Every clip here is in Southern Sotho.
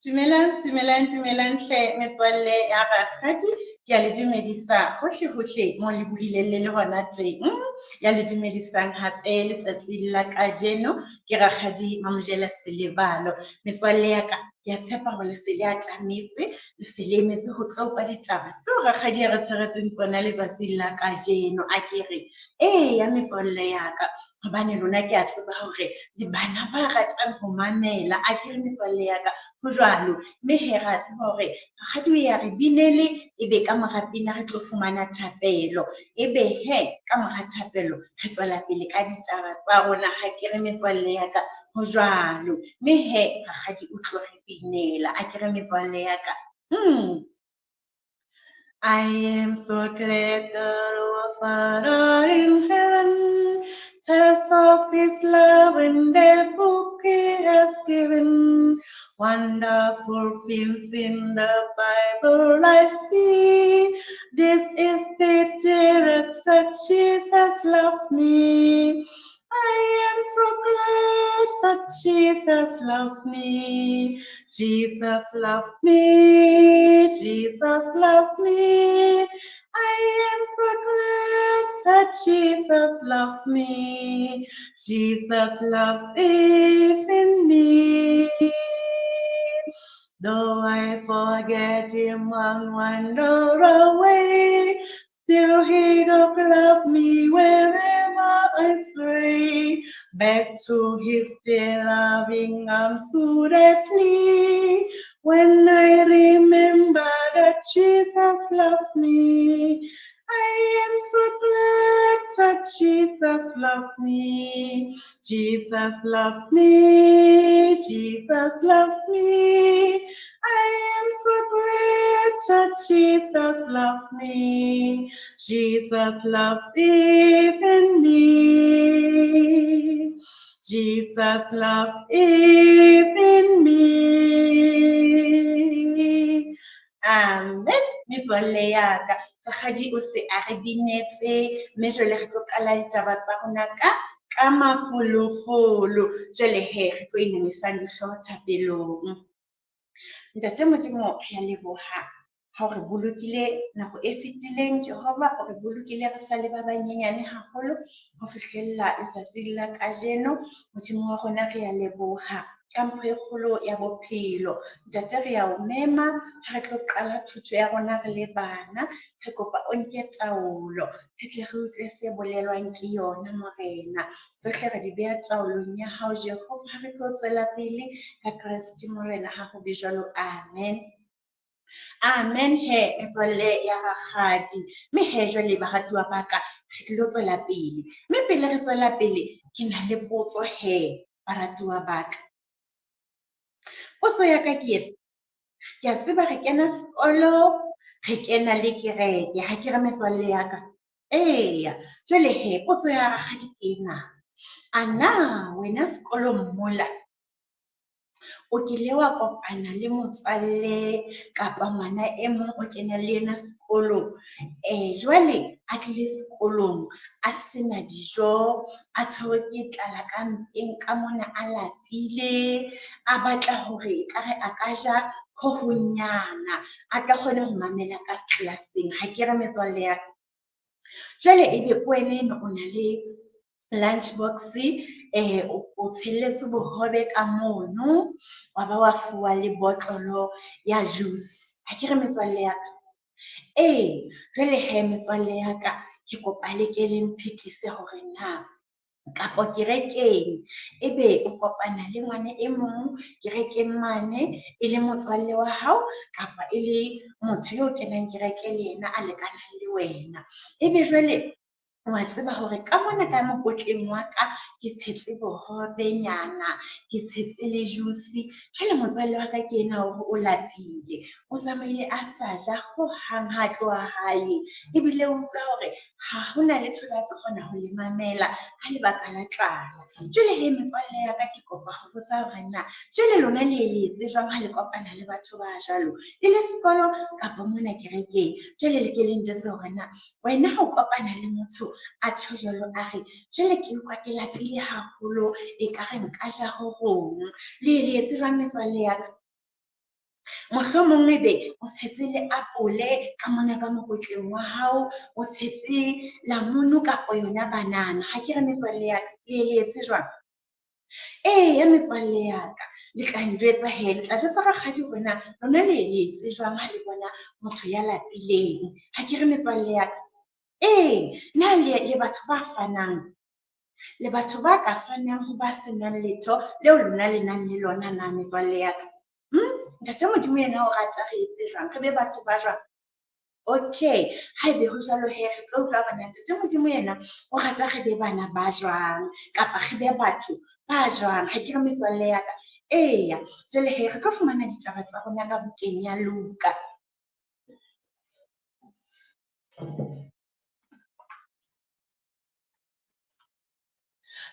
Dumelang, dumelang, dumelang hle metswalle ya rakgadi. Ke a le dumedisa hohle hohle mo le buileng le le hona teng. Ya le dumedisang hape letsatsing la kajeno ke rakgadi Mamojela Selebalo. Metswalle ya ka, ke a tshepa hore le se le atametse, le se le emetse ho tlo utlwa ditaba tseo rakgadi a re tshwaretseng tsona letsatsing la kajeno. Akere eya metswalle ya ka, hobane lona ke a tseba hore le bana ba ratang ho mamela. Akere metswalle ya ka, ho jwalo. Mme hee ra tseba hore rakgadi o ya re binele, ebe ka mora pina re tlo fumana thapelo. Ebe hee ka mora thapelo re tswela pele ka ditaba tsa rona. Hakere metswalle ya ka, ho jwalo. Mme hee rakgadi o tlo re binela. Akere metswalle ya ka. I am so glad that our Father in heaven tells of his love in the book he has given. Wonderful things in the Bible I see. This is the dearest that Jesus loves me. I am so glad that Jesus loves me. Jesus loves me. Jesus loves me. I am so glad that Jesus loves me. Jesus loves even me. Though I forget him and wander away, still he doth love me wherever I stray. Back to his dear loving arms would I flee, when I remember that Jesus loves me. I am so glad that Jesus loves me. Jesus loves me. Jesus loves me. I am so glad that Jesus loves me. Jesus loves even me. Jesus loves even me. Amen. Metswalle ya ka, rakgadi o se a re binetse, mme jwale re tlo qala ditaba tsa rona ka mafolofolo. Jwale hee re tlo inamisang dihlooho thapelong. Ntate Modimo, re a leboha ha o re bolokile nako e fetileng. Jehova, o re bolokile re sa le ba banyenyane haholo ho fihlella letsatsing la kajeno. Modimo wa rona, re a leboha ka mpho e kgolo ya bophelo. Ntate, re a o mema ha re tlo qala thuto ya rona re le bana. Re kopa o nke taolo, re tle re utlwe se bolelwang ke yona, Morena. Tsohle re di beha taolong ya hao, Jehova, ha re tlo tswela pele ka Kreste Morena, ha ho be jwalo. Amen. Amen he, metswalle ya rakgadi. Mme he jwale baratuwa ba ka, re tlilo tswela pele. Mme pele re tswela pele, ke na le potso he, baratuwa ba ka. Potso ya ka ke ena. Ke a tseba re kena sekolo, re kena le kereke, ha ke re metswalle ya ka? Eya, jwale he potso ya rakgadi ke ena. A na wena sekolong mola o kile wa kopana le motswalle kapa ngwana e mong o kenang le yena sekolong, jwale a tlile sekolong a sena dijo, a tshwerwe ke tlala ka mpeng ka mona, a lapile, a batla hore ekare a ka ja ho honyana, a tla kgone ho mamela ka tlelaseng. Ha ke re metswalle ya ka? Jwale ebe wena eno o na le lunch box, o tshelletse bohobe ka mono, wa ba wa fuwa le botlolo ya juice. Ha ke re metswalle ya ka? Ee, jwale he metswalle ya ka, ke kopa le ke le mphetise hore na kapo kerekeng ebe o kopana le ngwana e mong kerekeng mane, e le motswalle wa hao kapa e le motho eo kenang kereke le yena a lekanang le wena. Ebe jwale wa tseba hore ka mona ka mokotleng wa ka ke tshetse bohobenyana, ke tshetse le juice. Jwale motswalle wa ka ke ena hore o lapile, o tsamaile a sa ja hohang ha tloha hae. Ebile o utlwa hore ha hona letho la tlo kgona ho le mamela ka lebaka la tlala. Jwale he metswalle ya ka, ke kopa ho botsa hore na jwale lona le le etse jwang ha le kopana le batho ba jwalo, e le sekolo kapa mona kerekeng? Jwale le ke le njwetse hore na wena ha o kopana le motho a tjho jwalo, a re jwale ke utlwa ke lapile haholo, ekare nka ja ho hong. Le le etse jwang metswalle ya ka? Mohlomong ebe o tshetse le apole ka mona ka mokotleng wa hao, o tshetse lamunu kapa yona banana. Ha ke re metswalle ya ka, le le etse jwang? Eya metswalle ya ka, le tla njwetsa he, le tla jwetsa rakgadi hore na lona le etse jwang ha le bona motho ya lapileng. Ha ke re metswalle ya ka? Ee, na le batho ba fanang? Le batho ba ka fanang ho ba senang letho leo lona le nang le lona na metswalle ya ka? Ntate Modimo yena o rata re etse jwang? Re be batho ba jwang? Okay, haebe ho jwalo he, re tlo utlwa hore na Ntate Modimo yena o rata re be bana ba jwang kapa re be batho ba jwang. Ha ke re metswalle ya ka? Eya, jwale he re tlo fumana ditaba tsa rona ka bukeng ya Luka.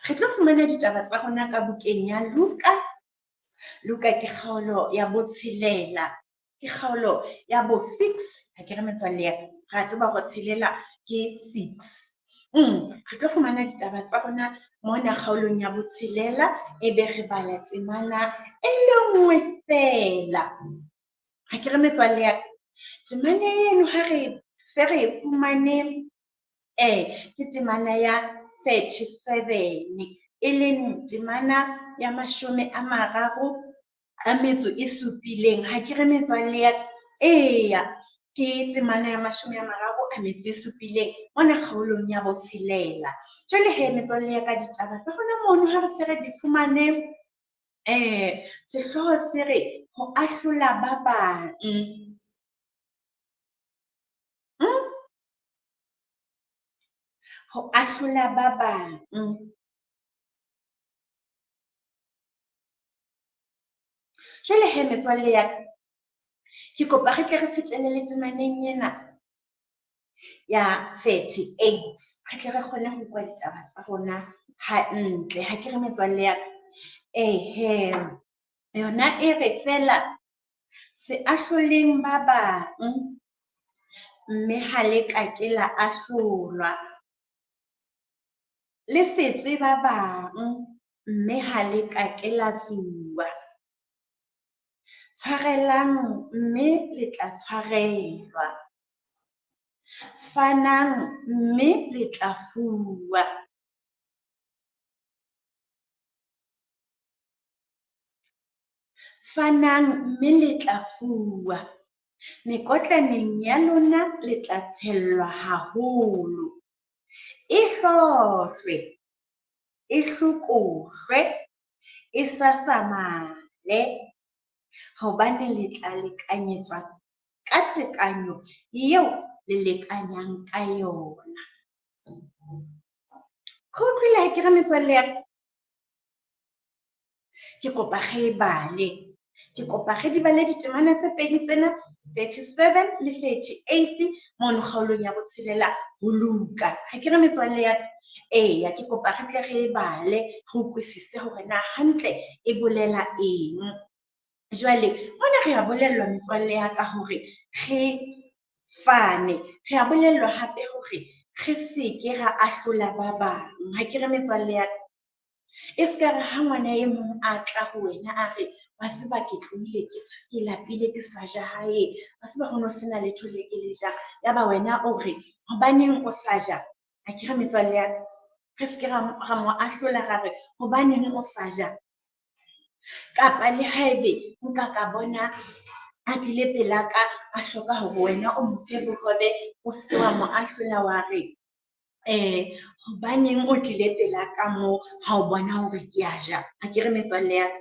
Re tlo fumana ditaba tsa rona ka bukeng ya Luka. Luka ke kgaolo ya botshelela, ke kgaolo ya bo 6. Ha ke re metswalle ya ka, ra tseba hore tshelela ke 6. Re tlo fumana ditaba tsa rona mona kgaolong ya botshelela, ebe re bala temana e le nngwe feela. Ha ke re metswalle ya ka, temana eno ha re se re e fumane, ke temana ya 37, e leng temana ya 37. Ha ke re metswalle ya ka? Eya, ke temana ya 37 mona kgaolong ya botshelela. Jwale he metswalle ya ka, ditaba tsa rona mono ha re se re di fumane, sehlooho se re ho ahlola ba bang. Ho ahlola ba bang. Jwale he metswalle ya ka, ke kopa re tle re fetele le temaneng ena ya 38, re tle re kgone ho utlwa ditaba tsa rona hantle. Ha ke re metswalle ya ka? Ehe, yona e re fela, se ahloleng ba bang, mme ha le ka ke la ahlolwa. Le se tswe ba bang, mme ha le ka ke la tsuwa. Tshwarelang, mme le tla tshwarelwa. Fanang, mme le tla fuwa. Fanang, mme le tla fuwa. Mekotlaneng ya lona le tla tshellwa haholo. E hlohlwe, e hlokohlwe, e sasamale, hobane le tla lekanyetswa ka tekanyo eo le lekanyang ka yona. Ho utlwile ha ke re metswalle ya ka? Ke kopa re e bale. Ke kopa re di bale ditemana tse pedi tsena, 37 le 38 mono kgaolong ya botshelela ho Luka. Ha ke re metswalle ya ka? Eya, ke kopa re tle re e bale, re utlwisise hore na hantle e bolela eng. Jwale mona re a bolellwa metswalle ya ka hore re fane, re a bolellwa hape hore re se ke ra ahlola ba bang. Ha ke re metswalle ya ka? E se ka re ha ngwana e mong a tla ho wena a re, wa tseba ke tlohile ke lapile ke sa ja hae, wa tseba ho no sena letho le ke le jang, ya ba wena o re hobaneng o sa ja? Ha ke re metswalle ya ka, re se ke ra mo ahlola ra re hobaneng o sa ja? Kapa le haebe nka ka bona a tlile pela ka a hloka hore wena o mo fe bohobe, o se ke wa mo ahlola wa re hobaneng o tlile pela ka mo ha o bona hore ke a ja? Ha ke re metswalle ya ka?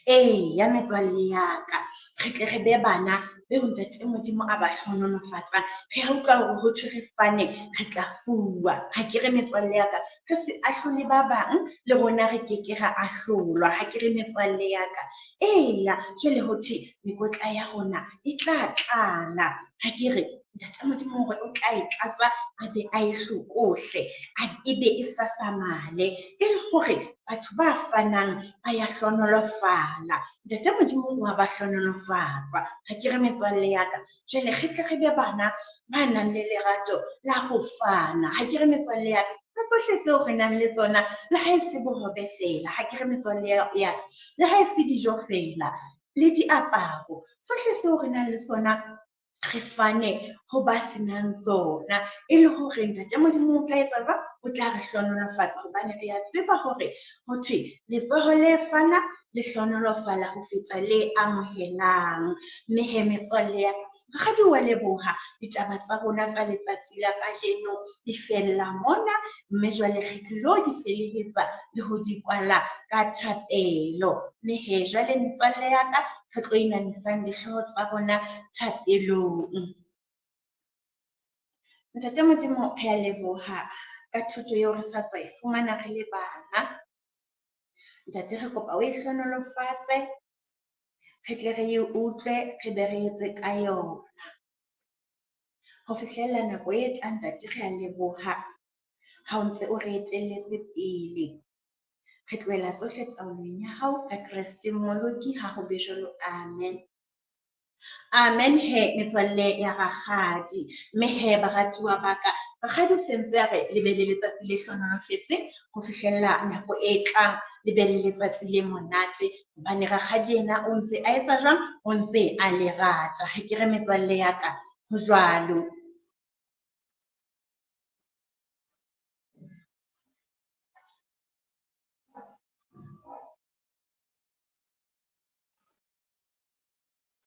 Eya metswalle ya ka, re tle re be bana beo Ntate Modimo a ba hlohonolofatsang. Re a utlwa hore ho thwe re fane, re tla fuwa. Ha ke re metswalle ya ka, re se ahlole ba bang, le rona re ke ke ra ahlolwa. Ha ke re metswalle ya ka? Eya, jwale ho thwe mekotla ya rona e tla tlala. Ha ke re Ntate Modimo hore o tla e tlatsa a be a e hlokohle, a ebe e sasamale, e le hore batho ba fanang ba ya hlohonolofala. Ntate Modimo wa ba hlohonolofatsa. Ha ke re metswalle ya ka, jwale re tle re be bana ba nang le lerato la ho fana. Ha ke re metswalle ya ka, ka tsohle tseo re nang le tsona, le ha e se bohobe feela. Ha ke re metswalle ya ka, le ha e se dijo feela. le diaparo. Sohle seo re nang le sona re fane ho ba senang tsona, e le hore Ntate Modimo o tla etsa jwang? O tla re hlohonolofatsa, hobane re a tseba hore ho thwe letsoho le fana le hlohonolofala ho feta le amohelang. Mme he metswalle ya ka, rakgadi wa leboha. Ditaba tsa rona tsa letsatsi la kajeno di fella mona, mme jwale re tlilo di felehetsa le ho di kwala ka thapelo. Mme he jwale metswalle ya ka, re tlo inamisang dihlooho tsa rona thapelong. Ntate Modimo, re a leboha ka thuto eo re sa tswa e fumana re le bana. Ntate, re kopa o e hlohonolofatse, re tle re e utlwe, re be re etse ka yona. Ho fihlella nako e tlang, Ntate, re a leboha ha o ntse o re etelletse pele. Re tlohela tsohle taolong ya hao ka Kreste Mmoloki, ha ho be jwalo. Amen. Amen he metswalle ya rakgadi. Mme he baratuwa ba ka, rakgadi o sentse a re le be le letsatsi le hlohonolofetseng ho fihlella nako e tlang, le be le letsatsi le monate, hobane rakgadi yena o ntse a etsa jwang? O ntse a le rata. Ha ke re metswalle ya ka, ho jwalo.